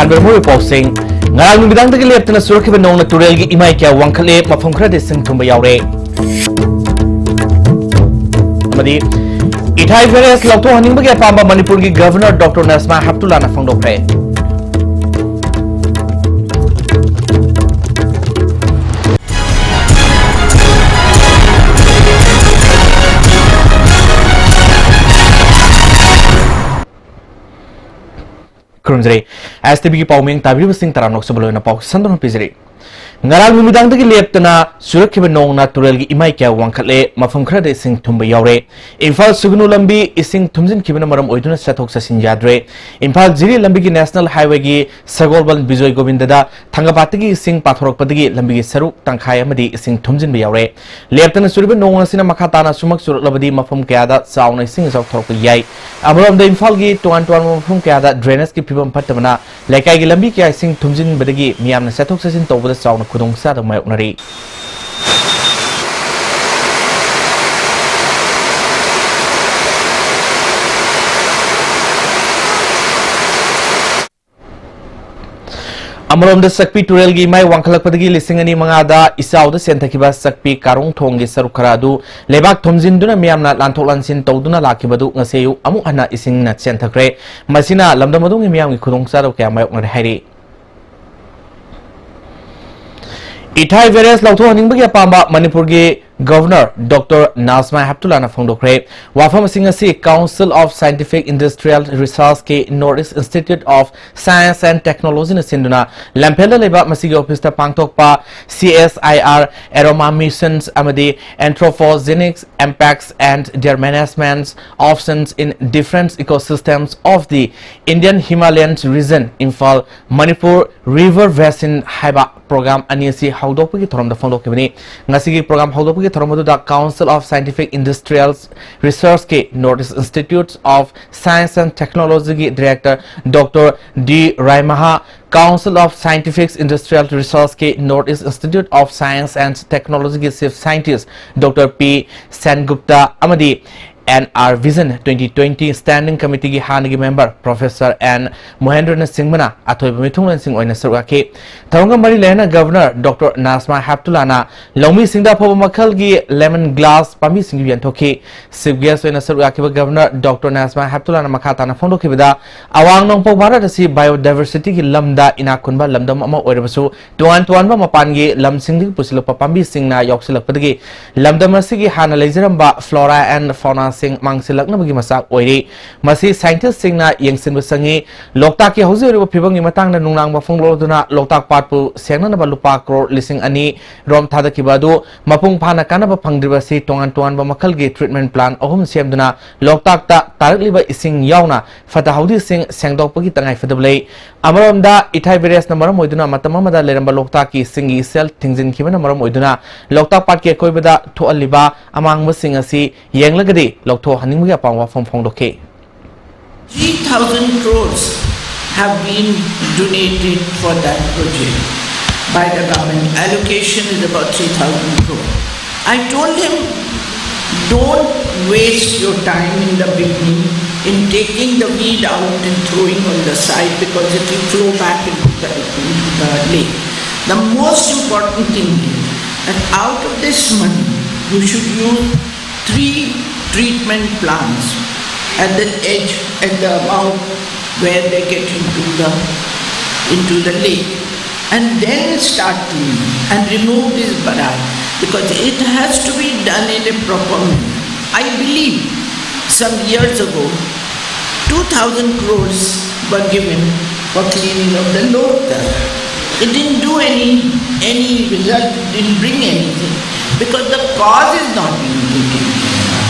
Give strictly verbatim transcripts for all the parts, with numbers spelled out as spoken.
ꯑꯟꯕꯔ ꯃꯔꯨ ꯄꯥꯎꯁꯤꯡ꯫ ꯉꯔꯥꯡ ꯅꯨꯃꯤꯗꯥꯡꯗꯒꯤ ꯂꯦꯞꯇꯅ ꯆꯨꯔꯛꯈꯤꯕ ꯅꯣꯡꯅ ꯇꯨꯔꯦꯜꯒꯤ ꯏꯃꯥꯏ ꯀꯌꯥ ꯋꯥꯡꯈꯠꯂꯦ, ꯃꯐꯝ ꯈꯔꯗ ꯏꯁꯤꯡ ꯊꯨꯝꯕ ꯌꯥꯎꯔꯦ꯫ ꯑꯃꯗꯤ ꯏꯊꯥꯏ ꯚꯥꯏꯔꯁ ꯂꯧꯊꯣꯛꯍꯟꯅꯤꯡꯕꯒꯤ ꯑꯄꯥꯝꯕ ꯃꯅꯤꯄꯨꯔꯒꯤ ꯒꯚꯔꯅꯔ ꯗꯣꯛꯇꯔ ꯅꯁꯃꯥ ꯍꯦꯞꯇꯨꯂꯥꯅ ꯐꯣꯡꯗꯣꯛꯈ꯭ꯔꯦ꯫ ꯈꯨꯔꯨꯝꯖꯔꯤ꯫ ꯑꯦꯁ ꯇꯤ ꯚꯤꯒꯤ ꯄꯥꯎꯃꯤꯡ ꯇꯥꯕꯤꯔꯤꯕꯁꯤꯡ ꯇꯔꯥꯝꯅ ꯑꯣꯛꯆꯕ ꯂꯣꯏꯅ ꯄꯥꯎ ꯁꯟꯗꯣꯛꯅ ꯄꯤꯖꯔꯤ꯫ ꯉꯔꯥꯡ ꯅꯨꯃꯤꯗꯥꯡꯗꯒꯤ ꯂꯦꯞꯇꯅ ꯆꯨꯔꯛꯈꯤꯕ ꯅꯣꯡꯅ ꯇꯨꯔꯦꯜꯒꯤ ꯏꯃꯥꯏ ꯀꯌꯥ ꯋꯥꯡꯈꯠꯂꯦ, ꯃꯐꯝ ꯈꯔꯗ ꯏꯁꯤꯡ ꯊꯨꯝꯕ ꯌꯥꯎꯔꯦ꯫ ꯏꯝꯐꯥꯜ ꯁꯨꯒꯅꯨ ꯂꯝꯕꯤ ꯏꯁꯤꯡ ꯊꯨꯝꯖꯤꯟꯈꯤꯕꯅ ꯃꯔꯝ ꯑꯣꯏꯗꯨꯅ ꯆꯠꯊꯣꯛ ꯆꯠꯁꯤꯟ ꯌꯥꯗ꯭ꯔꯦ꯫ ꯏꯝꯐꯥꯜ ꯖꯤꯔꯤ ꯂꯝꯕꯤꯒꯤ ꯅꯦꯁꯅꯦꯜ ꯍꯥꯏꯋꯦꯒꯤ ꯁꯒꯣꯜꯕꯟ ꯕꯤꯖꯣꯏ ꯒꯣꯕꯤꯟꯗꯗ ꯊꯪꯒꯄꯥꯠꯇꯒꯤ ꯏꯁꯤꯡ ꯄꯥꯊꯣꯔꯛꯄꯗꯒꯤ ꯂꯝꯕꯤꯒꯤ ꯁꯔꯨꯛ ꯇꯪꯈꯥꯏ ꯑꯃꯗꯤ ꯏꯁꯤꯡ ꯊꯨꯝꯖꯤꯟꯕ ꯌꯥꯎꯔꯦ꯫ ꯂꯦꯞꯇꯅ ꯆꯨꯔꯤꯕ ꯅꯣꯡ ꯑꯁꯤꯅ ꯃꯈꯥ ꯇꯥꯅ ꯁꯨꯝꯃꯛ ꯆꯨꯔꯛꯂꯕꯗꯤ ꯃꯐꯝ ꯀꯌꯥꯗ ꯆꯥꯎꯅ ꯏꯁꯤꯡ ꯏꯆꯥꯎ ꯊꯣꯛꯂꯛꯄ ꯌꯥꯏ꯫ ꯑꯃꯔꯣꯝꯗ ꯏꯝꯐꯥꯜꯒꯤ ꯇꯣꯉꯥꯟ ꯇꯣꯉꯥꯟꯕ ꯃꯐꯝ ꯀꯌꯥꯗ ꯗ꯭ꯔꯦꯅꯦꯖꯀꯤ ꯐꯤꯕꯝ ꯐꯠꯇꯕꯅ ꯂꯩꯀꯥꯏꯒꯤ ꯂꯝꯕꯤ ꯀꯌꯥ ꯏꯁꯤꯡ ꯊꯨꯝꯖꯤꯟꯕꯗꯒꯤ ꯃꯤꯌꯥꯝꯅ ꯆꯠꯊꯣꯛ ꯆꯠꯁꯤꯟ ꯇꯧꯕꯗ ꯆꯥꯎꯅ ꯈꯨꯗꯣꯡꯆꯥꯗꯕ ꯃꯥꯌꯣꯛꯅꯔꯤ꯫ ꯑꯃꯔꯣꯝꯗ ꯆꯛꯄꯤ ꯇꯨꯔꯦꯜꯒꯤ ꯏꯃꯥꯏ ꯋꯥꯡꯈꯠꯂꯛꯄꯗꯒꯤ ꯂꯤꯁꯤꯡ ꯑꯅꯤ ꯃꯉꯥꯗ ꯏꯆꯥꯎꯗ ꯆꯦꯟꯊꯈꯤꯕ ꯆꯛꯄꯤ ꯀꯥꯔꯣꯡ ꯊꯣꯡꯒꯤ ꯁꯔꯨꯛ ꯈꯔ ꯑꯗꯨ ꯂꯩꯕꯥꯛ ꯊꯨꯝꯖꯤꯟꯗꯨꯅ ꯃꯤꯌꯥꯝꯅ ꯂꯥꯟꯊꯣꯛ ꯂꯥꯟꯁꯤꯟ ꯇꯧꯗꯨꯅ ꯂꯥꯛꯈꯤꯕꯗꯨ ꯉꯁꯤ ꯑꯌꯨꯛ ꯑꯃꯨꯛ ꯍꯟꯅ ꯏꯁꯤꯡꯅ ꯆꯦꯟꯊꯈ꯭ꯔꯦ꯫ ꯃꯁꯤꯅ ꯂꯝꯗꯝ ꯑꯗꯨꯒꯤ ꯃꯤꯌꯥꯝꯒꯤ ꯈꯨꯗꯣꯡꯆꯥꯗꯕ ꯀꯌꯥ ꯃꯥꯌꯣꯛꯅꯔꯦ ꯍꯥꯏꯔꯤ꯫ ꯏꯊꯥꯏ ꯚꯥꯏꯔꯁ ꯂꯧꯊꯣꯛꯍꯟꯅꯤꯡꯕꯒꯤ ꯑꯄꯥꯝꯕ ꯃꯅꯤꯄꯨꯔꯒꯤ ꯒꯚꯔꯅꯔ ꯗꯣꯛꯇꯔ ꯅꯥꯖꯃꯥ ꯍꯦꯞꯇꯨꯂꯥꯅ ꯐꯣꯡꯗꯣꯛꯈ꯭ꯔꯦ꯫ ꯋꯥꯐꯝ ꯑꯁꯤ ꯉꯁꯤ Council of Scientific Industrial Research ꯀꯤ North East Institute of Science and Technology ꯅ ꯁꯤꯟꯗꯨꯅ ꯂꯝꯐꯦꯜꯗ ꯂꯩꯕ ꯃꯁꯤꯒꯤ ꯑꯣꯐꯤꯁꯇ ꯄꯥꯡꯊꯣꯛꯄ C S I R Aroma Missions ꯑꯃꯗꯤ Anthropogenic Impacts and Their Management Options in Different Ecosystems of the Indian Himalayan Region, Imphal, Manipur, River Basin ꯍꯥꯏꯕ programme ꯑꯅꯤ ꯑꯁꯤ ꯍꯧꯗꯣꯛꯄꯒꯤ ꯊꯧꯔꯝꯗ ꯐꯣꯡꯗꯣꯛꯈꯤꯕꯅꯤ꯫ ꯉꯁꯤꯒꯤ ꯄ꯭ꯔꯣꯒ꯭ꯔꯥꯝ ꯍꯧꯗꯣꯛꯄꯒꯤ ꯊꯧꯔꯝ ꯑꯗꯨꯗ Council of Scientific Industrial Research ꯀꯤ North East Institute of Science and Technology ꯒꯤ director doctor D Raimaha, Council of Scientific Industrial Research ꯀꯤ North East Institute of Science and Technology ꯒꯤ chief scientist doctor P Sengupta ꯑꯃꯗꯤ N R Vision twenty twenty Standing Committeeꯒꯤ ꯍꯥꯟꯅꯒꯤ member Professor N ꯃꯣꯍꯦꯟꯗ꯭ꯔꯅ ꯆꯤꯡꯕꯅ ꯑꯊꯣꯏꯕ ꯃꯤꯊꯨꯡꯂꯦꯟꯁꯤꯡ ꯑꯣꯏꯅ ꯁꯔꯨꯛ ꯌꯥꯈꯤ꯫ ꯊꯧꯔꯝꯒ ꯃꯔꯤ ꯂꯩꯅꯅ Governor Doctor ꯅꯥꯖꯃꯥ ꯍꯦꯞꯇꯨꯂꯥꯅ ꯂꯧꯃꯤꯁꯤꯡꯗ ꯑꯐꯕ ꯃꯈꯜꯒꯤ lemon grass ꯄꯥꯝꯕꯤꯁꯤꯡꯗꯨ ꯌꯦꯟꯊꯣꯛꯈꯤ꯫ Chief guest ꯑꯣꯏꯅ ꯁꯔꯨꯛ ꯌꯥꯈꯤꯕ Governor Doctor ꯅꯥꯖꯃꯥ ꯍꯦꯞꯇꯨꯂꯥꯅ ꯃꯈꯥ ꯇꯥꯅ ꯐꯣꯡꯗꯣꯛꯈꯤꯕꯗ, ꯑꯋꯥꯡ ꯅꯣꯡꯄꯣꯛ ꯚꯥꯔꯠ ꯑꯁꯤ biodiversityꯒꯤ ꯂꯝꯗ ꯏꯅꯥꯛ ꯈꯨꯟꯕ ꯂꯝꯗꯝ ꯑꯃ ꯑꯣꯏꯔꯕꯁꯨ, ꯇꯣꯉꯥꯟ ꯇꯣꯉꯥꯟꯕ ꯃꯄꯥꯟꯒꯤ ꯂꯝꯁꯤꯡꯗꯒꯤ ꯄꯨꯁꯤꯜꯂꯛꯄ ꯄꯥꯝꯕꯤꯁꯤꯡꯅ ꯌꯥꯎꯁꯤꯜꯂꯛꯄꯗꯒꯤ ꯂꯝꯗꯝ ꯑꯁꯤꯒꯤ ꯍꯥꯟꯅ ꯂꯩꯖꯔꯝꯕ flora and faunaꯁꯤꯡ ꯃꯥꯡꯁꯤꯜꯂꯛꯅꯕꯒꯤ ꯃꯆꯥꯛ ꯑꯣꯏꯔꯤ꯫ ꯃꯁꯤ scientistꯁꯤꯡꯅ ꯌꯦꯡꯁꯤꯟꯕ ꯆꯪꯏ꯫ ꯂꯣꯛꯇꯥꯛꯀꯤ ꯍꯧꯖꯤꯛ ꯑꯣꯏꯔꯤꯕ ꯐꯤꯕꯝꯒꯤ ꯃꯇꯥꯡꯗ ꯅꯨꯡꯅꯥꯡꯕ ꯐꯣꯡꯗꯣꯛꯂꯗꯨꯅ ꯂꯣꯛꯇꯥꯛ ꯄꯥꯠꯄꯨ ꯁꯦꯡꯅꯅꯕ ꯂꯨꯄꯥ ꯀ꯭ꯔꯣꯔ ꯂꯤꯁꯤꯡ ꯑꯅꯤ ꯔꯣꯝ ꯊꯥꯗꯈꯤꯕ ꯑꯗꯨ ꯃꯄꯨꯡ ꯐꯥꯅ ꯀꯥꯟꯅꯕ ꯐꯪꯗ꯭ꯔꯤꯕ ꯑꯁꯤ ꯇꯣꯉꯥꯟ ꯇꯣꯉꯥꯟꯕ ꯃꯈꯜꯒꯤ treatment plant ꯑꯍꯨꯝ ꯁꯦꯝꯗꯨꯅ ꯂꯣꯛꯇꯥꯛꯇ ꯇꯥꯔꯛꯂꯤꯕ ꯏꯁꯤꯡ ꯌꯥꯎꯅ ꯐꯠꯇ ꯍꯥꯎꯗꯤꯁꯤꯡ ꯁꯦꯡꯗꯣꯛꯄꯒꯤ ꯇꯉꯥꯏꯐꯗꯕ ꯂꯩ꯫ ꯑꯃꯔꯣꯝꯗ, ꯏꯊꯥꯏ ꯚꯥꯏꯔꯁꯅ ꯃꯔꯝ ꯑꯣꯏꯗꯨꯅ ꯃꯇꯝ ꯑꯃꯗ ꯂꯩꯔꯝꯕ ꯂꯣꯛꯇꯥꯛꯀꯤ ꯏꯁꯤꯡꯒꯤ ꯏꯆꯦꯜ ꯊꯤꯡꯖꯤꯟꯈꯤꯕꯅ ꯃꯔꯝ ꯑꯣꯏꯗꯨꯅ ꯂꯣꯛꯇꯥꯛ ꯄꯥꯠꯀꯤ ꯑꯀꯣꯏꯕꯗ ꯊꯣꯛꯍꯜꯂꯤꯕ ꯑꯃꯥꯡꯕꯁꯤꯡ ꯑꯁꯤ ꯌꯦꯡꯂꯒꯗꯤ ꯂꯧꯊꯣꯛꯍꯟꯅꯤꯡꯕꯒꯤ ꯑꯄꯥꯝꯕ ꯋꯥꯐꯝ ꯐꯣꯡꯗꯣꯛꯈꯤ꯫ Three thousand crores have been donated for that project by the government. Allocation is about three thousand crores. I told him, don't waste your time in the beginning in taking the weed out and throwing on the side, because it will flow back into the, into the lake. The most important thing is that out of this money, you should use three treatment plants at the edge, at the mouth where they get into the, into the lake, and then start cleaning and remove this barrage, because it has to be done in a proper manner. I believe some years ago, two thousand crores were given for cleaning of the Lothal. It didn't do any, any result, it didn't bring anything, because the cause is not being taken care of.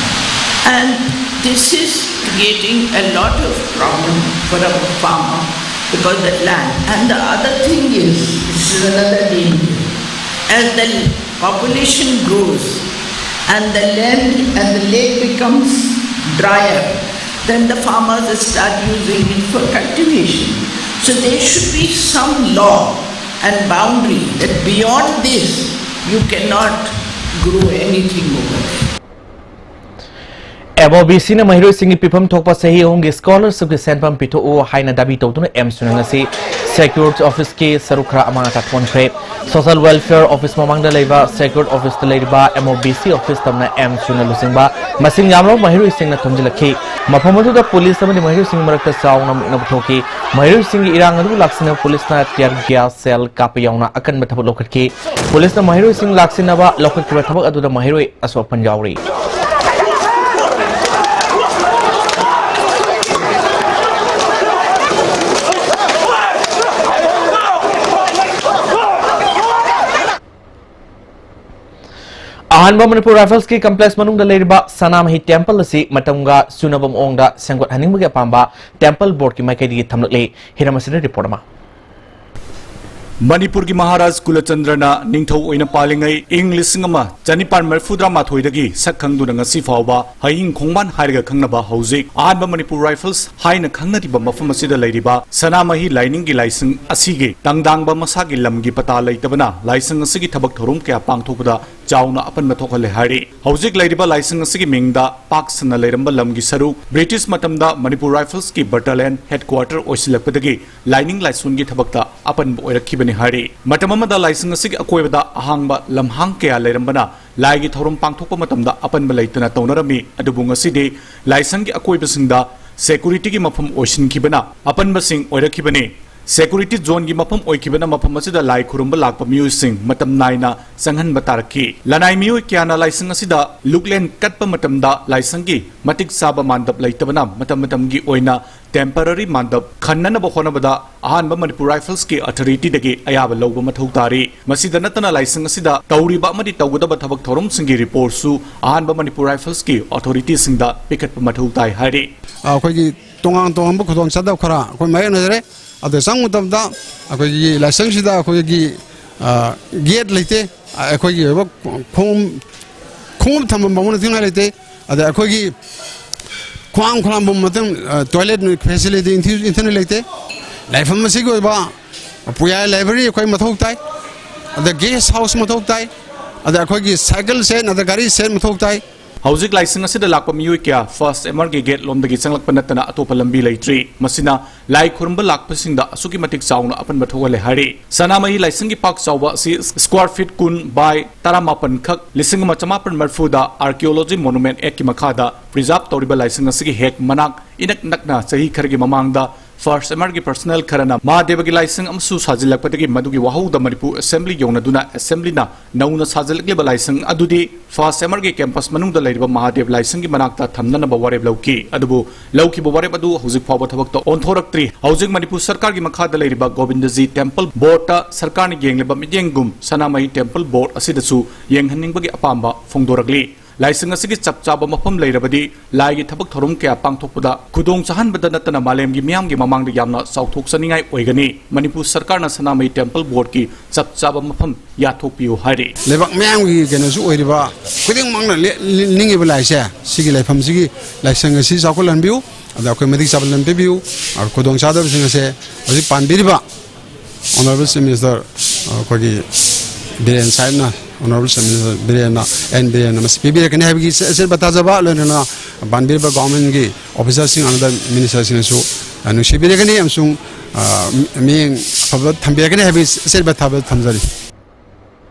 And this is creating a lot of problem for a farmer, because that land. And the other thing is, this is another danger. As the population grows and the land and the lake becomes drier, then the farmers start using it for cultivation. So there should be some law and boundary that beyond this, you cannot grow anything over there. M O B ꯁꯤꯅ ꯃꯍꯩꯔꯣꯏꯁꯤꯡꯒꯤ ꯄꯤꯐꯝ ꯊꯣꯛꯄ ꯆꯍꯤ ꯑꯍꯨꯝꯒꯤ scholarshipꯀꯤ ꯁꯦꯟꯐꯝ ꯄꯤꯊꯣꯛꯎ ꯍꯥꯏꯅ Dhabi ꯇꯧꯗꯨꯅ M ꯁꯨꯅ ꯉꯁꯤ Secretariat Officeꯀꯤ ꯁꯔꯨꯛ ꯈꯔ ꯑꯃꯥꯡ ꯑꯇꯥ ꯊꯣꯛꯍꯟꯈ꯭ꯔꯦ꯫ Social Welfare Office ꯃꯃꯥꯡꯗ ꯂꯩꯕ Secretariat Officeꯇ ꯂꯩꯔꯤꯕ M O B C office ꯇꯝꯅ ꯑꯦꯝ ꯁꯨꯅ ꯂꯨꯆꯤꯡꯕ ꯃꯁꯤꯡ ꯌꯥꯝꯂꯕ ꯃꯍꯩꯔꯣꯏꯁꯤꯡꯅ ꯊꯨꯝꯖꯤꯜꯂꯛꯈꯤ꯫ ꯃꯐꯝ ꯑꯗꯨꯗ ꯄꯨꯂꯤꯁ ꯑꯃꯗꯤ ꯃꯍꯩꯔꯣꯏꯁꯤꯡꯒꯤ ꯃꯔꯛꯇ ꯆꯥꯎꯅ ꯃꯨꯛꯅꯕ ꯊꯣꯛꯈꯤ꯫ ꯃꯍꯩꯔꯣꯏꯁꯤꯡꯒꯤ ꯏꯔꯥꯡ ꯑꯗꯨꯕꯨ ꯂꯥꯛꯁꯤꯟꯅꯕ ꯄꯨꯂꯤꯁꯅ tear gas shell ꯀꯥꯞꯄ ꯌꯥꯎꯅ ꯑꯀꯟꯕ ꯊꯕꯛ ꯂꯧꯈꯠꯈꯤ꯫ ꯄꯨꯂꯤꯁꯅ ꯃꯍꯩꯔꯣꯏꯁꯤꯡ ꯂꯥꯛꯁꯤꯟꯅꯕ ꯂꯧꯈꯠꯈꯤꯕ ꯊꯕꯛ ꯑꯗꯨꯗ ꯃꯍꯩꯔꯣꯏ ꯑꯁꯣꯛ ꯑꯄꯟ ꯌꯥꯎꯔꯤ꯫ ꯑꯍꯥꯟꯕ ꯃꯅꯤꯄꯨꯔ ꯔꯥꯏꯐꯜꯁꯀꯤ complex ꯃꯅꯨꯡꯗ ꯂꯩꯔꯤꯕ ꯁꯅꯥꯃꯍꯤ temple ꯑꯁꯤ ꯃꯇꯝꯒ ꯆꯨꯅꯕ ꯃꯑꯣꯡꯗ ꯁꯦꯝꯒꯠꯍꯟꯅꯤꯡꯕꯒꯤ ꯑꯄꯥꯝꯕ temple boardꯀꯤ ꯃꯥꯏꯀꯩꯗꯒꯤ ꯊꯝꯂꯛꯂꯤ꯫ ꯍꯤꯔꯝ ꯑꯁꯤꯗ report ꯑꯃ꯫ ꯃꯅꯤꯄꯨꯔꯒꯤ ꯃꯍꯥꯔꯥꯖ ꯀꯨꯂꯆꯟꯗ꯭ꯔꯅ ꯅꯤꯡꯊꯧ ꯑꯣꯏꯅ ꯄꯥꯜꯂꯤꯉꯩ ꯏꯪ ꯂꯤꯁꯤꯡ ꯑꯃ ꯆꯅꯤꯄꯥꯟ ꯃꯔꯤꯐꯨꯇꯔꯥ ꯃꯥꯊꯣꯏꯗꯒꯤ ꯁꯛ ꯈꯪꯗꯨꯅ ꯉꯁꯤ ꯐꯥꯎꯕ ꯍꯌꯤꯡ ꯈꯣꯡꯕꯥꯟ ꯍꯥꯏꯔꯒ ꯈꯪꯅꯕ ꯍꯧꯖꯤꯛ ꯑꯍꯥꯟꯕ ꯃꯅꯤꯄꯨꯔ ꯔꯥꯏꯐꯜꯁ ꯍꯥꯏꯅ ꯈꯪꯅꯔꯤꯕ ꯃꯐꯝ ꯑꯁꯤꯗ ꯂꯩꯔꯤꯕ ꯁꯅꯥꯃꯍꯤ ꯂꯥꯏꯅꯤꯡꯒꯤ ꯂꯥꯏꯁꯪ ꯑꯁꯤꯒꯤ ꯇꯪꯗꯥꯡꯕ ꯃꯁꯥꯒꯤ ꯂꯝꯒꯤ ꯄꯇꯥ ꯂꯩꯇꯕꯅ ꯂꯥꯏꯁꯪ ꯑꯁꯤꯒꯤ ꯊꯕꯛ ꯊꯧꯔꯝ ꯀꯌꯥ ꯄꯥꯡꯊꯣꯛꯄꯗ ꯆꯥꯎꯅ ꯑꯄꯟꯕ ꯊꯣꯛꯍꯜꯂꯦ ꯍꯥꯏꯔꯤ꯫ ꯍꯧꯖꯤꯛ ꯂꯩꯔꯤꯕ ꯂꯥꯏꯁꯪ ꯑꯁꯤꯒꯤ ꯃꯤꯡꯗ ꯄꯥꯛ ꯁꯟꯅ ꯂꯩꯔꯝꯕ ꯂꯝꯒꯤ ꯁꯔꯨꯛ ꯕ꯭ꯔꯤꯇꯤꯁ ꯃꯇꯝꯗ ꯃꯅꯤꯄꯨꯔ ꯔꯥꯏꯐꯜꯁꯀꯤ battalion headquarter ꯑꯣꯏꯁꯤꯜꯂꯛꯄꯗꯒꯤ ꯂꯥꯏꯅꯤꯡ ꯂꯥꯏꯁꯣꯟꯒꯤ ꯊꯕꯛꯇ ꯑꯄꯟꯕ ꯑꯣꯏꯔꯛꯈꯤꯕꯅꯤ ꯍꯥꯏꯔꯤ꯫ ꯃꯇꯝ ꯑꯃꯗ ꯂꯥꯏꯁꯪ ꯑꯁꯤꯒꯤ ꯑꯀꯣꯏꯕꯗ ꯑꯍꯥꯡꯕ ꯂꯝꯍꯥꯡ ꯀꯌꯥ ꯂꯩꯔꯝꯕꯅ ꯂꯥꯏꯒꯤ ꯊꯧꯔꯝ ꯄꯥꯡꯊꯣꯛꯄ ꯃꯇꯝꯗ ꯑꯄꯟꯕ ꯂꯩꯇꯅ ꯇꯧꯅꯔꯝꯃꯤ꯫ ꯑꯗꯨꯕꯨ ꯉꯁꯤꯗꯤ ꯂꯥꯏꯁꯪꯒꯤ ꯑꯀꯣꯏꯕꯁꯤꯡꯗ securityꯒꯤ ꯃꯐꯝ ꯑꯣꯏꯁꯤꯟꯈꯤꯕꯅ ꯑꯄꯟꯕꯁꯤꯡ ꯑꯣꯏꯔꯛꯈꯤꯕꯅꯤ꯫ Security zoneꯒꯤ ꯃꯐꯝ ꯑꯣꯏꯈꯤꯕꯅ ꯃꯐꯝ ꯑꯁꯤꯗ ꯂꯥꯏ ꯈꯨꯔꯨꯝꯕ ꯂꯥꯛꯄ ꯃꯤꯑꯣꯏꯁꯤꯡ ꯃꯇꯝ ꯅꯥꯏꯅ ꯆꯪꯍꯟꯕ ꯇꯥꯔꯛꯈꯤ꯫ ꯂꯅꯥꯏ ꯃꯤꯑꯣꯏ ꯀꯌꯥꯅ ꯂꯥꯏꯁꯪ ꯑꯁꯤꯗ ꯂꯨꯛꯂꯦꯟ ꯀꯠꯄ ꯃꯇꯝꯗ ꯂꯥꯏꯁꯪꯒꯤ ꯃꯇꯤꯛ ꯆꯥꯕ ꯃꯥꯟꯗꯞ ꯂꯩꯇꯕꯅ ꯃꯇꯝ ꯃꯇꯝꯒꯤ ꯑꯣꯏꯅ temporary ꯃꯥꯟꯗꯞ ꯈꯟꯅꯅꯕ ꯍꯣꯠꯅꯕꯗ ꯑꯍꯥꯟꯕ ꯃꯅꯤꯄꯨꯔ ꯔꯥꯏꯐꯜꯁꯀꯤ authorityꯗꯒꯤ ꯑꯌꯥꯕ ꯂꯧꯕ ꯃꯊꯧ ꯇꯥꯔꯤ꯫ ꯃꯁꯤꯗ ꯅꯠꯇꯅ ꯂꯥꯏꯁꯪ ꯑꯁꯤꯗ ꯇꯧꯔꯤꯕ ꯑꯃꯗꯤ ꯇꯧꯒꯗꯕ ꯊꯕꯛ ꯊꯧꯔꯝꯁꯤꯡꯒꯤ reportꯁꯨ ꯑꯍꯥꯟꯕ ꯃꯅꯤꯄꯨꯔ ꯔꯥꯏꯐꯜꯁꯀꯤ authorityꯁꯤꯡꯗ ꯄꯤꯈꯠꯄ ꯃꯊꯧ ꯇꯥꯏ ꯍꯥꯏꯔꯤ꯫ ꯑꯩꯈꯣꯏꯒꯤ ꯇꯣꯉꯥꯟ ꯇꯣꯉꯥꯟꯕ ꯈꯨꯗꯣꯡꯆꯥꯗꯕ ꯈꯔ ꯑꯩꯈꯣꯏ ꯃꯥꯌꯣꯛꯅꯖꯔꯦ꯫ ꯑꯗ ꯆꯪꯕ ꯃꯇꯝꯗ ꯑꯩꯈꯣꯏꯒꯤ ꯂꯥꯏꯁꯪꯁꯤꯗ ꯑꯩꯈꯣꯏꯒꯤ, ꯑ, gate ꯂꯩꯇꯦ꯫ ꯑ, ꯑꯩꯈꯣꯏꯒꯤ ꯑꯣꯏꯕ ꯈꯣꯡ-, ꯈꯣꯡꯎꯞ ꯊꯝꯐꯝ ꯐꯥꯎꯕ ꯅꯤꯡꯊꯤꯅꯤꯡꯉꯥꯏ ꯂꯩꯇꯦ꯫ ꯑꯗ ꯑꯩꯈꯣꯏꯒꯤ ꯈ꯭ꯋꯥꯡ ꯈꯣꯂꯥꯝꯐꯝ ꯃꯇꯝ, ꯑ, toilet facility ꯏꯟꯊꯤ-, ꯏꯟꯊꯤꯅ ꯂꯩꯇꯦ꯫ ꯂꯥꯏꯐꯝ ꯑꯁꯤꯒꯤ ꯑꯣꯏꯕ ꯄꯨꯌꯥꯏ library ꯑꯩꯈꯣꯏ ꯃꯊꯧ ꯇꯥꯏ꯫ ꯑꯗ guest house ꯃꯊꯧ ꯇꯥꯏ꯫ ꯑꯗ ꯑꯩꯈꯣꯏꯒꯤ cycle shed, ꯑꯗ ꯒꯥꯔꯤ shed ꯃꯊꯧ ꯇꯥꯏ꯫ ꯍꯧꯖꯤꯛ ꯂꯥꯏꯁꯪ ꯑꯁꯤꯗ ꯂꯥꯛꯄ ꯃꯤꯑꯣꯏ ꯀꯌꯥ ꯐꯥꯔꯁ ꯑꯦꯝ ꯑꯥꯔꯒꯤ ꯒꯦꯠ ꯂꯣꯝꯗꯒꯤ ꯆꯪꯂꯛꯄ ꯅꯠꯇꯅ ꯑꯇꯣꯞꯄ ꯂꯝꯕꯤ ꯂꯩꯇ꯭ꯔꯤ꯫ ꯃꯁꯤꯅ ꯂꯥꯏ ꯈꯨꯔꯨꯝꯕ ꯂꯥꯛꯄꯁꯤꯡꯗ ꯑꯁꯨꯛꯀꯤ ꯃꯇꯤꯛ ꯆꯥꯎꯅ ꯑꯄꯟꯕ ꯊꯣꯛꯍꯜꯂꯦ ꯍꯥꯏꯔꯤ꯫ ꯁꯅꯥꯃꯍꯤ ꯂꯥꯏꯁꯪꯒꯤ ꯄꯥꯛ ꯆꯥꯎꯕ ꯑꯁꯤ square feet ꯀꯨꯟ by ꯇꯔꯥꯃꯥꯄꯟ ꯈꯛ, ꯂꯤꯁꯤꯡ ꯑꯃ ꯆꯃꯥꯄꯟ ꯃꯔꯤꯐꯨꯗ Archaeology Monument Act ꯀꯤ ꯃꯈꯥꯗ preserve ꯇꯧꯔꯤꯕ ꯂꯥꯏꯁꯪ ꯑꯁꯤꯒꯤ ꯍꯦꯛ ꯃꯅꯥꯛ ꯏꯅꯛ ꯅꯛꯅ ꯆꯍꯤ ꯈꯔꯒꯤ ꯃꯃꯥꯡꯗ ꯐꯥꯔꯁ ꯑꯦꯝ ꯑꯥꯔꯒꯤ personnel ꯈꯔꯅ ꯃꯍꯥꯗꯦꯕꯒꯤ ꯂꯥꯏꯁꯪ ꯑꯃꯁꯨ ꯁꯥꯖꯤꯜꯂꯛꯄꯗꯒꯤ ꯃꯗꯨꯒꯤ ꯋꯥꯍꯧꯗ ꯃꯅꯤꯄꯨꯔ ꯑꯦꯁꯦꯝꯕ꯭ꯂꯤ ꯌꯧꯅꯗꯨꯅ ꯑꯦꯁꯦꯝꯕ꯭ꯂꯤꯅ ꯅꯧꯅ ꯁꯥꯖꯤꯜꯂꯛꯂꯤꯕ ꯂꯥꯏꯁꯪ ꯑꯗꯨꯗꯤ ꯐꯥꯔꯁ ꯑꯦꯝ ꯑꯥꯔꯒꯤ campus ꯃꯅꯨꯡꯗ ꯂꯩꯔꯤꯕ ꯃꯍꯥꯗꯦꯕ ꯂꯥꯏꯁꯪꯒꯤ ꯃꯅꯥꯛꯇ ꯊꯝꯅꯅꯕ ꯋꯥꯔꯦꯞ ꯂꯧꯈꯤ꯫ ꯑꯗꯨꯕꯨ ꯂꯧꯈꯤꯕ ꯋꯥꯔꯦꯞ ꯑꯗꯨ ꯍꯧꯖꯤꯛ ꯐꯥꯎꯕ ꯊꯕꯛꯇ ꯑꯣꯟꯊꯣꯔꯛꯇ꯭ꯔꯤ꯫ ꯍꯧꯖꯤꯛ ꯃꯅꯤꯄꯨꯔ ꯁꯔꯀꯥꯔꯒꯤ ꯃꯈꯥꯗ ꯂꯩꯔꯤꯕ ꯒꯣꯕꯤꯟꯗꯖꯤ Temple Board ꯇ ꯁꯔꯀꯥꯔꯅ ꯌꯦꯡꯂꯤꯕ ꯃꯤꯠꯌꯦꯡꯒꯨꯝ ꯁꯅꯥꯃꯍꯤ Temple Board ꯑꯁꯤꯗꯁꯨ ꯌꯦꯡꯍꯟꯅꯤꯡꯕꯒꯤ ꯑꯄꯥꯝꯕ ꯐꯣꯡꯗꯣꯔꯛꯂꯤ꯫ ꯂꯥꯏꯁꯪ ꯑꯁꯤꯒꯤ ꯆꯞ ꯆꯥꯕ ꯃꯐꯝ ꯂꯩꯔꯕꯗꯤ ꯂꯥꯏꯒꯤ ꯊꯕꯛ ꯊꯧꯔꯝ ꯀꯌꯥ ꯄꯥꯡꯊꯣꯛꯄꯗ ꯈꯨꯗꯣꯡ ꯆꯥꯍꯟꯕꯗ ꯅꯠꯇꯅ ꯃꯥꯂꯦꯝꯒꯤ ꯃꯤꯌꯥꯝꯒꯤ ꯃꯃꯥꯡꯗ ꯌꯥꯝꯅ ꯆꯥꯎꯊꯣꯛꯆꯅꯤꯡꯉꯥꯏ ꯑꯣꯏꯒꯅꯤ꯫ ꯃꯅꯤꯄꯨꯔ ꯁꯔꯀꯥꯔꯅ ꯁꯅꯥꯃꯍꯤ Temple Board ꯀꯤ ꯆꯞ ꯆꯥꯕ ꯃꯐꯝ ꯌꯥꯊꯣꯛꯄꯤꯌꯨ ꯍꯥꯏꯔꯤ꯫ ꯂꯩꯕꯥꯛ ꯃꯌꯥꯝꯒꯤ ꯀꯩꯅꯣꯁꯨ ꯑꯣꯏꯔꯤꯕ, ꯈꯨꯗꯤꯡꯃꯛꯅ ꯂꯦ-, ꯂꯦ-, ꯅꯤꯡꯉꯤꯕ ꯂꯥꯏꯁꯦ, ꯁꯤꯒꯤ ꯂꯩꯐꯝꯁꯤꯒꯤ ꯂꯥꯏꯁꯪ ꯑꯁꯤ ꯆꯥꯎꯈꯠꯍꯟꯕꯤꯌꯨ, ꯑꯗ ꯑꯩꯈꯣꯏ ꯃꯇꯤꯛ ꯆꯥꯕ ꯂꯝ ꯄꯤꯕꯤꯌꯨ꯫ ꯑꯗ ꯈꯨꯗꯣꯡꯆꯥꯗꯕꯁꯤꯡ ꯑꯁꯦ ꯍꯧꯖꯤꯛ ꯄꯥꯟꯕꯤꯔꯤꯕ Honourable Chief Minister, ꯑ, ꯑꯩꯈꯣꯏꯒꯤ ꯕꯤꯔꯦꯟ ꯁꯥꯍꯦꯕꯅ, Honourable Chief Minister ꯕꯤꯔꯦꯟꯅ, ꯑꯦꯟ ꯕꯤꯔꯦꯟꯅ ꯃꯁꯤ ꯄꯤꯕꯤꯔꯛꯀꯅꯤ ꯍꯥꯏꯕꯒꯤ ꯑꯆꯦ-, ꯑꯆꯦꯠꯄ ꯊꯥꯖꯕ, ꯂꯣꯏꯅꯅ ꯄꯥꯟꯕꯤꯔꯤꯕ government ꯀꯤ officer ꯁꯤꯡ, another minister ꯁꯤꯡꯅꯁꯨ, ꯑ, ꯅꯨꯡꯁꯤꯕꯤꯔꯛꯀꯅꯤ ꯑꯃꯁꯨꯡ, ꯑ, ꯃꯤ-, ꯃꯤꯠꯌꯦꯡ ꯑꯐꯕ ꯊꯝꯕꯤꯔꯛꯀꯅꯤ ꯍꯥꯏꯕꯒꯤ ꯑꯆꯦꯠꯄ ꯊꯥꯖꯕ ꯊꯝꯖꯔꯤ꯫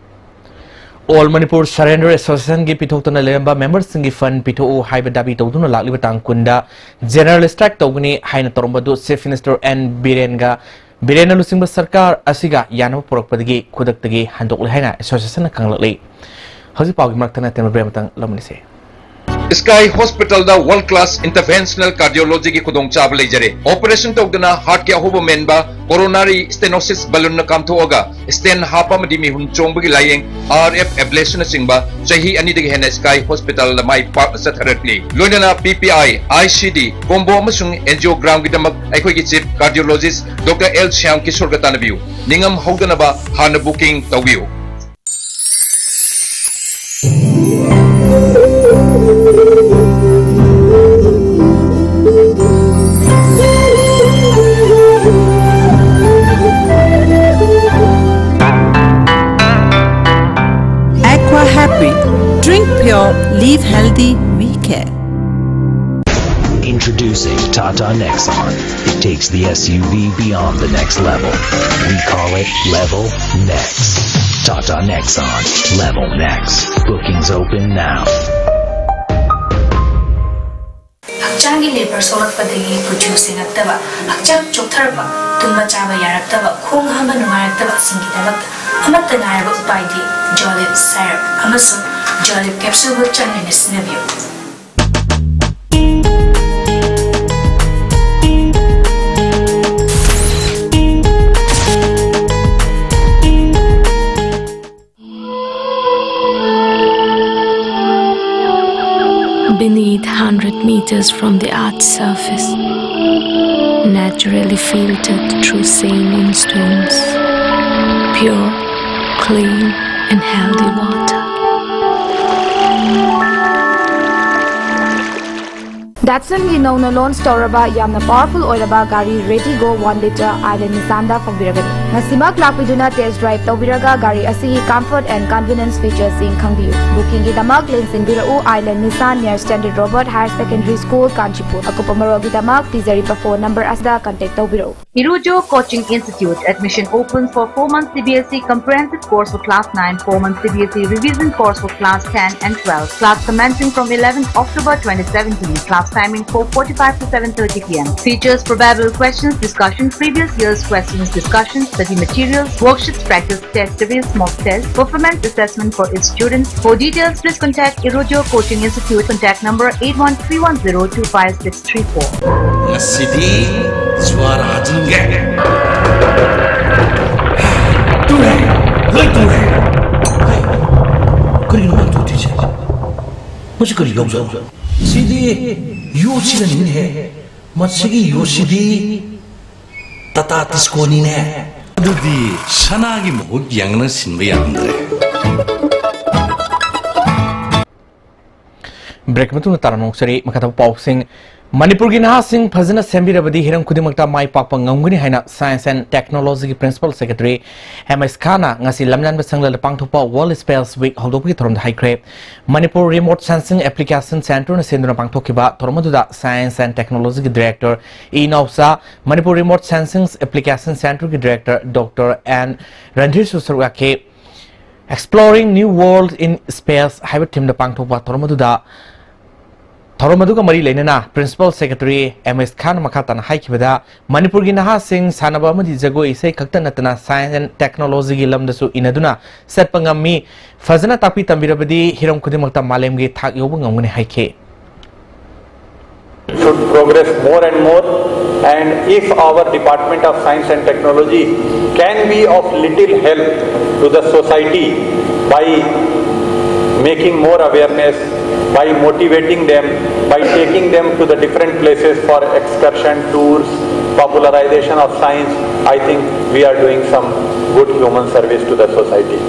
All Manipur Surrender Association ꯒꯤ ꯄꯤꯊꯣꯛꯇꯨꯅ ꯂꯩꯔꯝꯕ member ꯁꯤꯡꯒꯤ fund ꯄꯤꯊꯣꯛꯎ ꯍꯥꯏꯕ ꯗꯥꯕꯤ ꯇꯧꯗꯨꯅ ꯂꯥꯛꯂꯤꯕ ꯇꯥꯡ ꯀꯨꯟꯗ general strike ꯇꯧꯒꯅꯤ ꯍꯥꯏꯅ ꯇꯧꯔꯝꯕꯗꯨ Chief Minister ꯑꯦꯟ ꯕꯤꯔꯦꯟꯒ, ꯕꯤꯔꯦꯟꯅ ꯂꯨꯆꯤꯡꯕ ꯁꯔꯀꯥꯔ ꯑꯁꯤꯒ ꯌꯥꯅꯕ ꯄꯨꯔꯛꯄꯗꯒꯤ ꯈꯨꯗꯛꯇꯒꯤ ꯍꯟꯗꯣꯛꯂꯦ ꯍꯥꯏꯅ association ꯅ ꯈꯪꯂꯛꯂꯤ꯫ ꯍꯧꯖꯤꯛ ꯄꯥꯎꯒꯤ ꯃꯔꯛꯇ ꯅꯠꯇꯅ break ꯑꯃꯇꯪ ꯂꯧꯃꯤꯟꯅꯁꯤ꯫ Sky Hospital ꯗ World Class Interventional Cardiology ꯒꯤ ꯈꯨꯗꯣꯡꯆꯥꯕ ꯂꯩꯖꯔꯦ꯫ Operation ꯇꯧꯗꯅ heart ꯀꯤ ꯑꯍꯣꯕ ꯃꯦꯟꯕ, coronary stenosis balloon ꯅ ꯀꯥꯝꯊꯣꯛꯑꯒ stent ꯍꯥꯞꯄ ꯑꯃꯗꯤ ꯃꯤꯍꯨꯟ ꯆꯣꯡꯕꯒꯤ ꯂꯥꯌꯦꯡ, RF ablation ꯅꯆꯤꯡꯕ ꯆꯍꯤ ꯑꯅꯤꯗꯒꯤ ꯍꯦꯟꯅ Sky Hospital ꯗ ꯃꯥꯏ ꯄꯥꯛꯅ ꯆꯠꯊꯔꯛꯂꯤ꯫ ꯂꯣꯏꯅꯅ PPI, ICD, combo ꯑꯃꯁꯨꯡ angiogram ꯒꯤꯗꯃꯛ ꯑꯩꯈꯣꯏꯒꯤ Chief Cardiologist Doctor L Shyam ꯀꯤꯁꯣꯔꯒ ꯇꯥꯟꯅꯕꯤꯌꯨ꯫ ꯅꯤꯡꯉꯝ ꯍꯧꯗꯅꯕ ꯍꯥꯟꯅ booking ꯇꯧꯕꯤꯌꯨ꯫ Aqua Happy. Drink pure, live Live healthy, we care. Introducing Tata Nexon. It takes the S U V beyond the next level. We call it Level Next. Tata Nexon. Level Next. Bookings open now. ꯍꯛꯆꯥꯡꯒꯤ labour ꯁꯣꯛꯂꯛꯄꯗꯒꯤ ꯈꯨꯠꯁꯨ ꯁꯦꯡꯉꯛꯇꯕ, ꯍꯛꯆꯥꯡ ꯆꯣꯛꯊꯔꯛꯄ, ꯇꯨꯝꯕ ꯆꯥꯕ ꯌꯥꯔꯛꯇꯕ, ꯈꯣꯡ ꯍꯥꯝꯕ ꯅꯨꯡꯉꯥꯏꯔꯛꯇꯕꯁꯤꯡꯒꯤꯗꯃꯛꯇ ꯑꯃꯠꯇ ꯉꯥꯏꯔꯕ ꯎꯄꯥꯏꯗꯤ ꯖꯣꯂꯤꯞ ꯁꯥꯏꯔꯞ ꯑꯃꯁꯨꯡ ꯖꯣꯂꯤꯞ ꯀꯦꯞꯁꯨꯜꯕꯨ ꯆꯥꯡ ꯅꯥꯏꯅ ꯁꯤꯖꯤꯟꯅꯕꯤꯌꯨ꯫ Beneath, hundred meters from the earth's surface, naturally filtered through saline stones, pure, clean, and healthy water. ꯗꯦꯠꯁꯟꯒꯤ ꯅꯧꯅ ꯂꯣꯟꯆ ꯇꯧꯔꯕ ꯌꯥꯝꯅ ꯄꯥꯋꯔꯐꯨꯜ ꯑꯣꯏꯔꯕ ꯒꯥꯔꯤ ꯔꯦꯗꯤꯒꯣ ꯋꯥꯟ ꯂꯤꯇꯔ ꯑꯥꯏꯂꯦꯟ ꯅꯤꯁꯥꯟꯗ ꯐꯪꯕꯤꯔꯒꯅꯤ꯫ ꯉꯁꯤꯃꯛ ꯂꯥꯛꯄꯤꯗꯨꯅ ꯇꯦꯁ ꯗ꯭ꯔꯥꯏꯚ ꯇꯧꯕꯤꯔꯒ ꯒꯥꯔꯤ ꯑꯁꯤꯒꯤ ꯀꯝꯐꯔꯠ ꯑꯦꯟ ꯀꯟꯚꯤꯅꯤꯌꯟꯁ ꯐꯤꯆꯔꯁꯤꯡ ꯈꯪꯕꯤꯌꯨ꯫ ꯕꯨꯀꯤꯡꯒꯤꯗꯃꯛ ꯂꯦꯡꯁꯤꯟꯕꯤꯔꯛꯎ, ꯑꯥꯏꯂꯦꯟ ꯅꯤꯁꯥꯟ near Standard Robert Higher Secondary School, Kanchipur. ꯑꯀꯨꯞꯄ ꯃꯔꯣꯜꯒꯤꯗꯃꯛ ꯄꯤꯖꯔꯤꯕ ꯐꯣꯟ ꯅꯝꯕꯔ ꯑꯁꯤꯗ ꯀꯟꯇꯦꯛ ꯇꯧꯕꯤꯔꯛꯎ꯫ Irujo Coaching Institute. Admission open for four months C B S E comprehensive course for class nine, four months C B S E revision course for class ten and twelve. Class commencing from eleventh October twenty seventeen. Class timing four forty-five to seven thirty p m. Features: probable questions, discussion, previous year's questions, discussion, study materials, worksheets, practice test, series, mock test, performance assessment for each student. For details, please contact Irujo Coaching Institute. Contact number eight one three one zero two five six three four. ꯉꯁꯤꯗꯤ ꯖ꯭ꯋꯥꯔ ꯍꯥꯖꯤꯟꯒꯦ꯫ ꯇꯨꯔꯦ, ꯂꯣꯏ ꯇꯨꯔꯦ꯫ ꯍꯥꯏ, ꯀꯔꯤꯅꯣ ꯃꯥꯅ ꯇꯧꯗꯣꯏꯁꯦ? ꯃꯁꯤ ꯀꯔꯤ ꯂꯧꯖꯥꯠꯅꯣ? ꯁꯤꯗꯤ ꯌꯣꯠꯁꯤꯅꯅꯤꯅꯦꯍꯦ꯫ ꯃꯁꯤꯒꯤ ꯌꯣꯠꯁꯤꯗꯤ ꯇꯥꯇꯥ ꯇꯤꯁꯀꯣꯅꯤꯅꯦ꯫ ꯑꯗꯨꯗꯤ ꯁꯅꯥꯒꯤ ꯃꯍꯨꯠ ꯌꯦꯡꯂꯒ ꯁꯤꯟꯕ ꯌꯥꯔꯝꯗ꯭ꯔꯦ꯫ ꯕ꯭ꯔꯦꯛ ꯃꯇꯨꯡꯗ ꯇꯥꯔꯥꯝꯅ ꯑꯣꯛꯆꯔꯤ꯫ ꯃꯈꯥ ꯇꯥꯕ ꯄꯥꯎꯁꯤꯡ꯫ ꯃꯅꯤꯄꯨꯔꯒꯤ ꯅꯍꯥꯁꯤꯡ ꯐꯖꯅ ꯁꯦꯝꯕꯤꯔꯕꯗꯤ ꯍꯤꯔꯝ ꯈꯨꯗꯤꯡꯃꯛꯇ ꯃꯥꯏ ꯄꯥꯛꯄ ꯉꯝꯒꯅꯤ ꯍꯥꯏꯅ Science and Technologyꯒꯤ Principal Secretary M S ꯈꯥꯟꯅ ꯉꯁꯤ ꯂꯝꯌꯥꯟꯕ ꯁꯪꯂꯗ ꯄꯥꯡꯊꯣꯛꯄ World Space Week ꯍꯧꯗꯣꯛꯄꯒꯤ ꯊꯧꯔꯝꯗ ꯍꯥꯏꯈ꯭ꯔꯦ꯫ ꯃꯅꯤꯄꯨꯔ Remote Sensing Application Centreꯅ ꯁꯦꯝꯗꯨꯅ ꯄꯥꯡꯊꯣꯛꯈꯤꯕ ꯊꯧꯔꯝ ꯑꯗꯨꯗ Science and Technologyꯒꯤ Director E Naocha, Manipur Remote Sensing Application Centreꯒꯤ Director Doctor N ꯔꯟꯙꯤꯔꯁꯨ ꯁꯔꯨꯛ ꯌꯥꯈꯤ꯫ Exploring New World in Space ꯍꯥꯏꯕ themeꯗ ꯄꯥꯡꯊꯣꯛꯄ ꯊꯧꯔꯝ ꯑꯗꯨꯗ ꯊꯧꯔꯝ ꯑꯗꯨꯒ ꯃꯔꯤ ꯂꯩꯅꯅ Principal Secretary M S ꯈꯥꯟꯅ ꯃꯈꯥ ꯇꯥꯅ ꯍꯥꯏꯈꯤꯕꯗ, ꯃꯅꯤꯄꯨꯔꯒꯤ ꯅꯍꯥꯁꯤꯡ ꯁꯥꯟꯅꯕ ꯑꯃꯗꯤ ꯖꯒꯣꯏ ꯏꯁꯩ ꯈꯛꯇ ꯅꯠꯇꯅ Science and Technologyꯒꯤ ꯂꯝꯗꯁꯨ ꯏꯟꯅꯗꯨꯅ ꯆꯠꯄ ꯉꯝꯃꯤ꯫ ꯐꯖꯅ ꯇꯥꯛꯄꯤ ꯇꯝꯕꯤꯔꯕꯗꯤ ꯍꯤꯔꯝ ꯈꯨꯗꯤꯡꯃꯛꯇ ꯃꯥꯂꯦꯝꯒꯤ ꯊꯥꯛ ꯌꯧꯕ ꯉꯝꯒꯅꯤ ꯍꯥꯏꯈꯤ꯫ Should progress more and more, and if our Department of Science and Technology can be of little help to the society by making more awareness, by motivating them, by taking them to the different places for excursion, tours, popularization of science, I think we are doing some good human service to the society.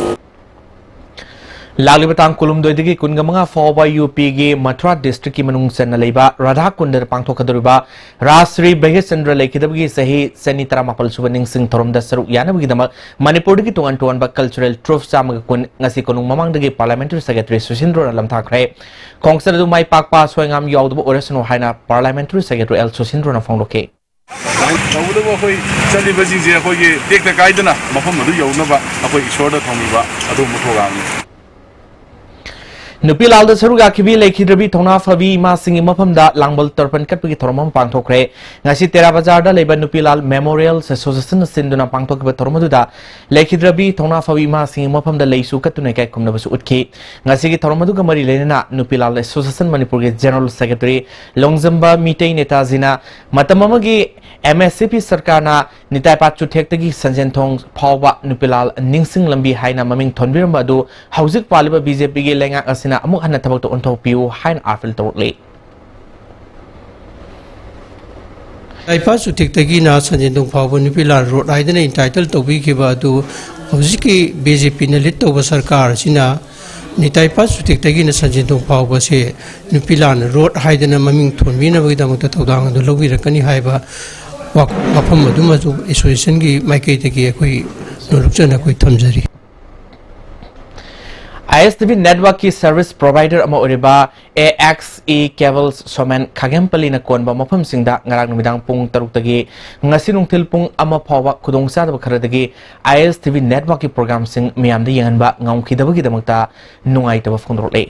ꯂꯥꯛꯂꯤꯕ ꯇꯥꯡ ꯀꯨꯟꯍꯨꯝꯗꯣꯏꯗꯒꯤ ꯀꯨꯟꯃꯉꯥ ꯐꯥꯎꯕ UPꯒꯤ ꯃꯊꯨꯔꯥ districtꯀꯤ ꯃꯅꯨꯡ ꯆꯟꯅ ꯂꯩꯕ ꯔꯥꯙꯥꯀꯨꯟꯗꯗ ꯄꯥꯡꯊꯣꯛꯀꯗꯧꯔꯤꯕ ꯔꯥꯖ ꯁ꯭ꯔꯤ ꯚꯥꯒ꯭ꯌꯆꯟꯗ꯭ꯔ ꯂꯩꯈꯤꯗꯕꯒꯤ ꯆꯍꯤ ꯆꯅꯤ ꯇꯔꯥꯃꯥꯄꯜ ꯁꯨꯕ ꯅꯤꯡꯁꯤꯡ ꯊꯧꯔꯝꯗ ꯁꯔꯨꯛ ꯌꯥꯅꯕꯒꯤꯗꯃꯛ ꯃꯅꯤꯄꯨꯔꯗꯒꯤ ꯇꯣꯉꯥꯟ ꯇꯣꯉꯥꯟꯕ cultural troupe ꯆꯥꯝꯃꯒ ꯀꯨꯟ ꯉꯁꯤ ꯀꯣꯅꯨꯡ ꯃꯃꯥꯡꯗꯒꯤ Parliamentary Secretary ꯁꯨꯁꯤꯟꯗ꯭ꯔꯣꯅ ꯂꯝꯊꯥꯈ꯭ꯔꯦ꯫ Concert ꯑꯗꯨ ꯃꯥꯏ ꯄꯥꯛꯄ ꯑꯁꯣꯏ ꯑꯉꯥꯝ ꯌꯥꯎꯗꯕ ꯑꯣꯏꯔꯁꯅꯨ ꯍꯥꯏꯅ Parliamentary Secretary L ꯁꯨꯁꯤꯟꯗ꯭ꯔꯣꯅ ꯐꯣꯡꯗꯣꯛꯈꯤ꯫ ꯇꯧꯕꯇꯕꯨ ꯑꯩꯈꯣꯏ ꯆꯠꯂꯤꯕꯁꯤꯡꯁꯦ ꯑꯩꯈꯣꯏꯒꯤ ꯇꯦꯛꯇ ꯀꯥꯏꯗꯅ ꯃꯐꯝ ꯑꯗꯨ ꯌꯧꯅꯕ ꯑꯩꯈꯣꯏ ꯏꯁꯣꯔꯗ ꯊꯧꯅꯤꯕ ꯑꯗꯨꯒꯨꯝꯕ ꯊꯧꯔꯥꯡꯅꯤ꯫ ꯅꯨꯄꯤ ꯂꯥꯜꯗ ꯁꯔꯨꯛ ꯌꯥꯈꯤꯕꯤ ꯂꯩꯈꯤꯗ꯭ꯔꯕꯤ ꯊꯧꯅꯥ ꯐꯕꯤ ꯏꯃꯥꯁꯤꯡꯒꯤ ꯃꯐꯝꯗ ꯂꯥꯡꯕꯜ ꯇꯔꯄꯟ ꯀꯠꯄꯒꯤ ꯊꯧꯔꯝ ꯑꯃ ꯄꯥꯡꯊꯣꯛꯈ꯭ꯔꯦ꯫ ꯉꯁꯤ ꯇꯦꯔꯥ ꯕꯖꯥꯔꯗ ꯂꯩꯕ ꯅꯨꯄꯤ ꯂꯥꯜ Memorial Associationꯅ ꯁꯤꯟꯗꯨꯅ ꯄꯥꯡꯊꯣꯛꯈꯤꯕ ꯊꯧꯔꯝ ꯑꯗꯨꯗ ꯂꯩꯈꯤꯗ꯭ꯔꯕꯤ ꯊꯧꯅꯥ ꯐꯕꯤ ꯏꯃꯥꯁꯤꯡꯒꯤ ꯃꯐꯝꯗ ꯂꯩꯁꯨ ꯀꯠꯇꯨꯅ ꯏꯀꯥꯏ ꯈꯨꯝꯅꯕꯁꯨ ꯎꯠꯈꯤ꯫ ꯉꯁꯤꯒꯤ ꯊꯧꯔꯝ ꯑꯗꯨꯒ ꯃꯔꯤ ꯂꯩꯅꯅ ꯅꯨꯄꯤ ꯂꯥꯜ Association ꯃꯅꯤꯄꯨꯔꯒꯤ General Secretary ꯂꯣꯡꯖꯝꯕ ꯃꯤꯇꯩ ꯅꯦꯇꯥꯖꯤꯅ ꯃꯇꯝ ꯑꯃꯒꯤ MSCP ꯁꯔꯀꯥꯔꯅ ꯅꯤꯇꯥꯏꯄꯥꯠ ꯆꯨꯊꯦꯛꯇꯒꯤ ꯁꯟꯖꯦꯟꯊꯣꯡ ꯐꯥꯎꯕ ꯅꯨꯄꯤꯂꯥꯜ ꯅꯤꯡꯁꯤꯡ ꯂꯝꯕꯤ ꯍꯥꯏꯅ ꯃꯃꯤꯡ ꯊꯣꯟꯕꯤꯔꯝꯕ ꯑꯗꯨ ꯍꯧꯖꯤꯛ ꯄꯥꯜꯂꯤꯕ BJPꯒꯤ ꯂꯩꯉꯥꯛ ꯑꯁꯤꯅ ꯑꯃꯨꯛ ꯍꯟꯅ ꯊꯕꯛꯇ ꯑꯣꯟꯊꯣꯛꯄꯤꯌꯨ ꯍꯥꯏꯅ appeal ꯇꯧꯔꯛꯂꯤ꯫ ꯅꯤꯇꯥꯏꯄꯥꯠ ꯆꯨꯊꯦꯛꯇꯒꯤꯅ ꯁꯟꯖꯦꯟꯊꯣꯡ ꯐꯥꯎꯕ ꯅꯨꯄꯤꯂꯥꯜ road ꯍꯥꯏꯗꯅ entitle ꯇꯧꯕꯤꯈꯤꯕ ꯑꯗꯨ ꯍꯧꯖꯤꯛꯀꯤ BJPꯅ lead ꯇꯧꯕ ꯁꯔꯀꯥꯔ ꯑꯁꯤꯅ ꯅꯤꯇꯥꯏ ꯄꯥꯠ ꯆꯨꯇꯦꯛꯇꯒꯤꯅ ꯁꯟꯖꯦꯟꯊꯣꯡ ꯐꯥꯎꯕꯁꯦ ꯅꯨꯄꯤ ꯂꯥꯟ ꯔꯣꯗ ꯍꯥꯏꯗꯅ ꯃꯃꯤꯡ ꯊꯣꯟꯕꯤꯅꯕꯒꯤꯗꯃꯛꯇ ꯊꯧꯗꯥꯡ ꯑꯗꯨ ꯂꯧꯕꯤꯔꯛꯀꯅꯤ ꯍꯥꯏꯕ ꯋꯥ-, ꯋꯥꯐꯝ ꯑꯗꯨꯃꯁꯨ ꯑꯦꯁꯣꯁꯤꯌꯦꯁꯟꯒꯤ ꯃꯥꯏꯀꯩꯗꯒꯤ ꯑꯩꯈꯣꯏ ꯅꯣꯂꯨꯛꯆꯅ ꯑꯩꯈꯣꯏ ꯊꯝꯖꯔꯤ꯫ ꯑꯥꯏ ꯑꯦꯁ ꯇꯤ ꯚꯤ ꯅꯦꯠꯋꯥꯔꯛꯀꯤ ꯁꯔꯚꯤꯁ ꯄ꯭ꯔꯣꯚꯥꯏꯗꯔ ꯑꯃ ꯑꯣꯏꯔꯤꯕ ꯑꯦ ꯑꯦꯛꯁ ꯏ ꯀꯦꯕꯜꯁ ꯁꯣꯃꯦꯟ ꯈꯥꯒꯦꯝꯄꯜꯂꯤꯅ ꯀꯣꯟꯕ ꯃꯐꯝꯁꯤꯡꯗ ꯉꯔꯥꯡ ꯅꯨꯃꯤꯗꯥꯡ ꯄꯨꯡ ꯇꯔꯨꯛꯇꯒꯤ ꯉꯁꯤ ꯅꯨꯡꯊꯤꯜ ꯄꯨꯡ ꯑꯃ ꯐꯥꯎꯕ ꯈꯨꯗꯣꯡꯆꯥꯗꯕ ꯈꯔꯗꯒꯤ ꯑꯥꯏ ꯑꯦꯁ ꯇꯤ ꯚꯤ ꯅꯦꯠꯋꯥꯔꯛꯀꯤ ꯄ꯭ꯔꯣꯒ꯭ꯔꯥꯝꯁꯤꯡ ꯃꯤꯌꯥꯝꯗ ꯌꯦꯡꯍꯟꯕ ꯉꯝꯈꯤꯗꯕꯒꯤꯗꯃꯛꯇ ꯅꯨꯡꯉꯥꯏꯇꯕ ꯐꯣꯡꯗꯣꯔꯛꯂꯤ꯫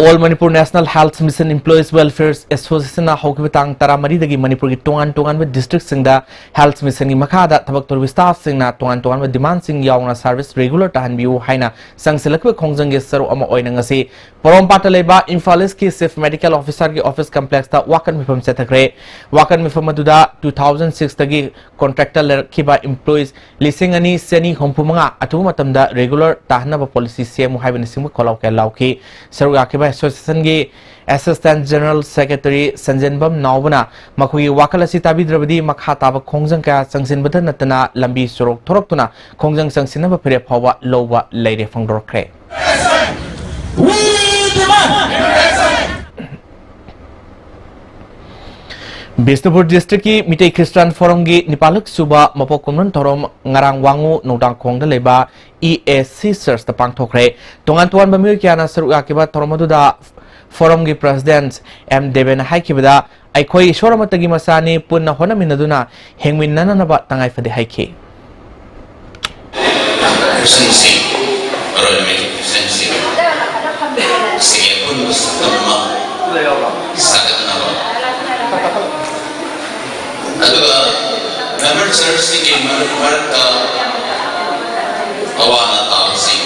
All Manipur national health mission employees welfare ꯑꯦꯁꯣꯁꯤꯌꯦꯁꯟꯅ ꯍꯧꯈꯤꯕ ꯇꯥꯡ ꯇꯔꯥꯃꯔꯤꯗꯒꯤ ꯃꯅꯤꯄꯨꯔꯒꯤ ꯇꯣꯉꯥꯟ ꯇꯣꯉꯥꯟꯕ ꯗꯤꯁꯇ꯭ꯔꯤꯛꯁꯤꯡꯗ ꯍꯦꯜꯊ ꯃꯤꯁꯟꯒꯤ ꯃꯈꯥꯗ ꯊꯕꯛ ꯇꯧꯔꯤꯕ ꯁ꯭ꯇꯥꯐꯁꯤꯡꯅ ꯇꯣꯉꯥꯟ ꯇꯣꯉꯥꯟꯕ ꯗꯤꯃꯥꯟꯁꯤꯡ ꯌꯥꯎꯅ ꯁꯔꯚꯤꯁ ꯔꯤꯒꯨꯂꯔ ꯇꯥꯍꯟꯕꯤꯌꯨ ꯍꯥꯏꯅ ꯆꯪꯁꯤꯜꯂꯛꯈꯤꯕ ꯈꯣꯡꯖꯪꯒꯤ ꯁꯔꯨꯛ ꯑꯃ ꯑꯣꯏꯅ ꯉꯁꯤ ꯄꯣꯔꯣꯝꯄꯥꯠꯇ ꯂꯩꯕ ꯏꯝꯐꯥꯜ ꯏꯁꯀꯤ ꯆꯤꯐ ꯃꯦꯗꯤꯀꯦꯜ ꯑꯣꯐꯤꯁꯥꯔꯒꯤ ꯑꯣꯐꯤꯁ ꯀꯝꯄ꯭ꯂꯦꯛꯁꯇ ꯋꯥꯀꯠ ꯃꯤꯐꯝ ꯆꯠꯊꯈ꯭ꯔꯦ꯫ ꯋꯥꯀꯠ ꯃꯤꯐꯝ ꯑꯗꯨꯗ ꯇꯨ ꯊꯥꯎꯖꯟ ꯁꯤꯛꯁꯇꯒꯤ ꯀꯣꯟꯇ꯭ꯔꯦꯛꯇ ꯂꯩꯔꯛꯈꯤꯕ ꯏꯝꯄ꯭ꯂꯣꯌꯤꯁ ꯂꯤꯁꯤꯡ ꯑꯅꯤ ꯆꯅꯤ ꯍꯨꯝꯐꯨ ꯃꯉꯥ ꯑꯊꯨꯕ ꯃꯇꯝꯗ ꯔꯤꯒꯨꯂꯔ ꯇꯥꯍꯟꯅꯕ ꯄꯣꯂꯤꯁꯤ ꯁꯦꯝꯃꯨ ꯍꯥꯏꯕꯅꯆꯤꯡꯕ ꯈꯣꯜꯂꯥꯎ ꯀꯌꯥ ꯂꯥꯎꯈꯤ꯫ ꯁꯔꯨꯛ ꯌꯥꯈꯤꯕ ꯑꯦꯁꯣꯁꯤꯌꯦꯁꯟꯒꯤ ꯑꯦꯁꯤꯁꯇꯦꯟꯠ ꯖꯦꯅꯔꯦꯜ ꯁꯦꯀ꯭ꯔꯦꯇꯔꯤ ꯁꯟꯖꯦꯟꯕꯝ ꯅꯥꯎꯕꯅ ꯃꯈꯣꯏꯒꯤ ꯋꯥꯈꯜ ꯑꯁꯤ ꯇꯥꯕꯤꯗ꯭ꯔꯕꯗꯤ ꯃꯈꯥ ꯇꯥꯕ ꯈꯣꯡꯖꯪ ꯀꯌꯥ ꯆꯪꯁꯤꯟꯕꯇ ꯅꯠꯇꯅ ꯂꯝꯕꯤ ꯁꯣꯔꯣꯛ ꯊꯣꯔꯛꯇꯨꯅ ꯈꯣꯡꯖꯪ ꯆꯪꯁꯤꯟꯅꯕ ꯐꯤꯔꯦꯞ ꯐꯥꯎꯕ ꯂꯧꯕ ꯂꯩꯔꯦ ꯐꯣꯡꯗꯣꯔꯛꯈ꯭ꯔꯦ꯫ ꯕꯤꯁꯅꯨꯄꯨꯔ ꯗꯤꯁꯇ꯭ꯔꯤꯛꯀꯤ ꯃꯤꯇꯩ ꯈ꯭ꯔꯤꯁꯇꯥꯟ ꯐꯣꯔꯝꯒꯤ ꯅꯤꯄꯥꯜꯂꯛ ꯁꯨꯕ ꯃꯄꯣꯛ ꯀꯨꯝꯑꯣꯟ ꯊꯧꯔꯝ ꯉꯔꯥꯡ ꯋꯥꯉꯨ ꯅꯣꯡꯗꯥꯡꯈꯣꯡꯗ ꯂꯩꯕ ꯏ ꯑꯦ ꯁꯤ ꯆꯔꯆꯇ ꯄꯥꯡꯊꯣꯛꯈ꯭ꯔꯦ꯫ ꯇꯣꯉꯥꯟ ꯇꯣꯉꯥꯟꯕ ꯃꯤꯑꯣꯏ ꯀꯌꯥꯅ ꯁꯔꯨꯛ ꯌꯥꯈꯤꯕ ꯊꯧꯔꯝ ꯑꯗꯨꯗ ꯐꯣꯔꯝꯒꯤ ꯄ꯭ꯔꯁꯤꯗꯦꯟꯠ ꯑꯦꯝ ꯗꯦꯕꯦꯟꯅ ꯍꯥꯏꯈꯤꯕꯗ, ꯑꯩꯈꯣꯏ ꯏꯁꯣꯔ ꯑꯃꯠꯇꯒꯤ ꯃꯆꯥꯅꯤ, ꯄꯨꯟꯅ ꯍꯣꯠꯅꯃꯤꯟꯅꯗꯨꯅ ꯍꯤꯡꯃꯤꯟꯅꯅꯕ ꯇꯉꯥꯏ ꯐꯗꯦ ꯍꯥꯏꯈꯤ꯫ ꯈ꯭ꯔꯤꯁꯇꯤꯌꯟꯁꯤꯡ, ꯃꯔꯨꯑꯣꯏꯅ ꯃꯩꯇꯩ ꯈ꯭ꯔꯤꯁꯇꯤꯌꯟꯁꯤꯡ, ꯁꯤꯒꯤ ꯑꯄꯨꯟꯕ ꯁꯛꯇꯝ ꯑꯃ ꯁꯥꯒꯠꯅꯕ, ꯑꯗꯨꯒ ꯃꯦꯝꯕꯔ ꯆꯔꯆꯁꯤꯡꯒꯤ ꯃꯔꯛ-, ꯃꯔꯛꯇ ꯑꯋꯥ ꯑꯅꯥ ꯇꯥꯕꯁꯤꯡ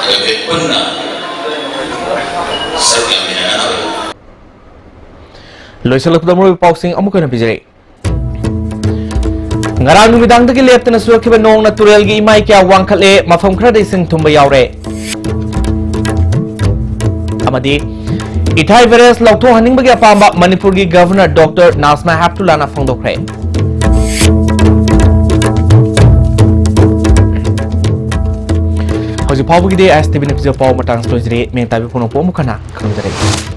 ꯑꯗꯨꯒ ꯄꯨꯟꯅ ꯁꯔꯨꯛ ꯌꯥꯃꯤꯟꯅꯅꯕ꯫ ꯂꯣꯏꯁꯤꯜꯂꯛꯄꯗ ꯃꯔꯨꯑꯣꯏꯕ ꯄꯥꯎꯁꯤꯡ ꯑꯃꯨꯛ ꯍꯟꯅ ꯄꯤꯖꯔꯤ꯫ ꯉꯔꯥꯡ ꯅꯨꯃꯤꯗꯥꯡꯗꯒꯤ ꯂꯦꯞꯇꯅ ꯆꯨꯔꯛꯈꯤꯕ ꯅꯣꯡꯅ ꯇꯨꯔꯦꯜꯒꯤ ꯏꯃꯥꯏ ꯀꯌꯥ ꯋꯥꯡꯈꯠꯂꯦ, ꯃꯐꯝ ꯈꯔꯗ ꯏꯁꯤꯡ ꯊꯨꯝꯕ ꯌꯥꯎꯔꯦ꯫ ꯑꯃꯗꯤ ꯏꯊꯥꯏ ꯚꯥꯏꯔꯁ ꯂꯧꯊꯣꯛꯍꯟꯅꯤꯡꯕꯒꯤ ꯑꯄꯥꯝꯕ ꯃꯅꯤꯄꯨꯔꯒꯤ ꯒꯚꯔꯅꯔ ꯗꯣꯛꯇꯔ ꯅꯥꯖꯃꯥ ꯍꯦꯞꯇꯨꯂꯥꯅ ꯐꯣꯡꯗꯣꯛꯈ꯭ꯔꯦ꯫ ꯍꯧꯖꯤꯛ ꯐꯥꯎꯕꯒꯤꯗꯤ ꯑꯦꯁ ꯇꯤ ꯚꯤꯅ ꯄꯤꯖꯕ ꯄꯥꯎ ꯃꯇꯥꯡꯁꯤ ꯂꯣꯏꯖꯔꯦ꯫ ꯃꯦꯟ ꯇꯥꯕꯤ ꯐꯣꯡꯗꯣꯛꯄ ꯑꯃꯨꯛ ꯍꯟꯅ ꯈꯪꯖꯔꯦ꯫